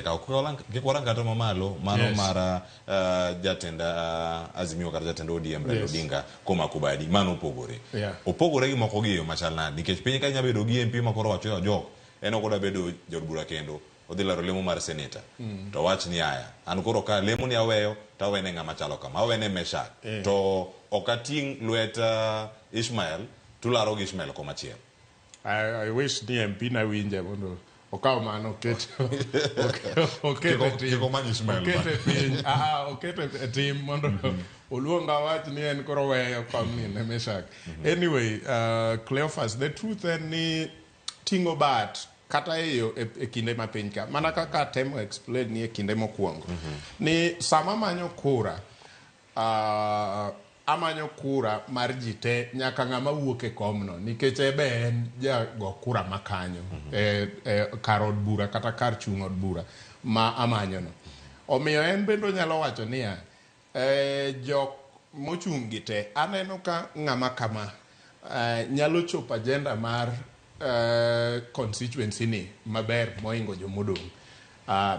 Kik warang kata mamalo mano mar jatend Azimio kata jatend ODM Raila Odinga komako badi mano opogore. Opogore gi moko gi e yo machal nade? Nikech piny ka inya bedo gi MP ma koro wacho ni ojok en ok odwa bedo jaod bura kendo odhi laro lemo mar seneta to owach ni aya an koro ka lemo ni aweyo to awene ng'ama chalo kama awene Meshak to ok ating' lwet Ishmael tularo gi Ishmael komachielo. I wish ni MP na winja mondo okaw mano oket oket e tim. Kik omany Ishmael Oket e piny. Ah, oket e tim mondo oluong awach ni en koro weyo komni ne Meshak. Anyway, Cleophas, the truth en ni ting'o bat kata e yo e kinde ma piny ka mana kaka atemo explain ni e kinde mokwongo ni sama manyo kura Amanyo kura mar ji te nyaka ng'ama wuok e komno nikech ebe en jago kura ma kanyo e, e kar od bura kata kar chung' od bura ma amanyono. Omiyo en bende onyalo wacho niya, e, jok mochung' gi te aneno ka ng'ama kama e, nyalo chopo agenda mar constituency ni maber mohingo jomodong'.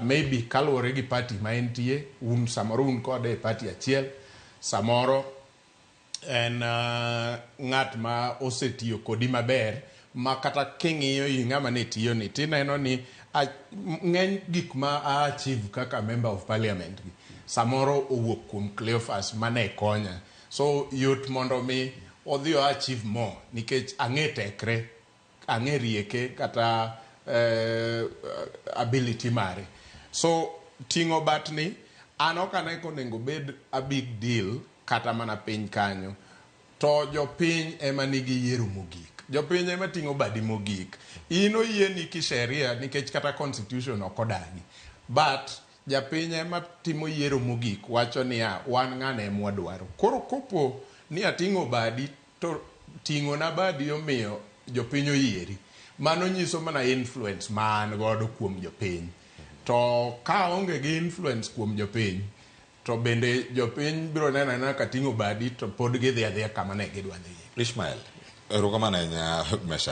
Maybe kaluwore gi party ma entie, un samoro un kode e party achiel, samoro en ng'at ma osetiyo kodi maber ma kata king'iyo i ng'ama ne tiyoni tineno ni ng'eny gik ma a achieve kaka member of parliament gi samoro owuok kuom Cleophas mane konya. So yot mondo mi odhi o achieve more nikech ang'e tekre, ang'e rieke kata ability mare. So ting'o bat ni an ok ane konego obed a big deal kata mana piny kanyo. To jopiny ema nigi yiero mogik. Jopiny ema ting'o badi mogik. In oyieni kisheria nikech kata constitution ok odagi. But Japiny ema timo yiero mogik wacho niya, wan ng'ane ema wadwaro. Koro kopo ni ating'o badi to ting'ona badi omiyo jopiny oyieri, mano nyiso mana influence ma an godo kuom jopiny. To ka aonge gi influence kuom jopiny, to bende jopiny biro neno anena ka ating'o badi to pod gidhi adhiya kama ne gidwa dhiye. Ishmael, erokamano ahinya Meshack.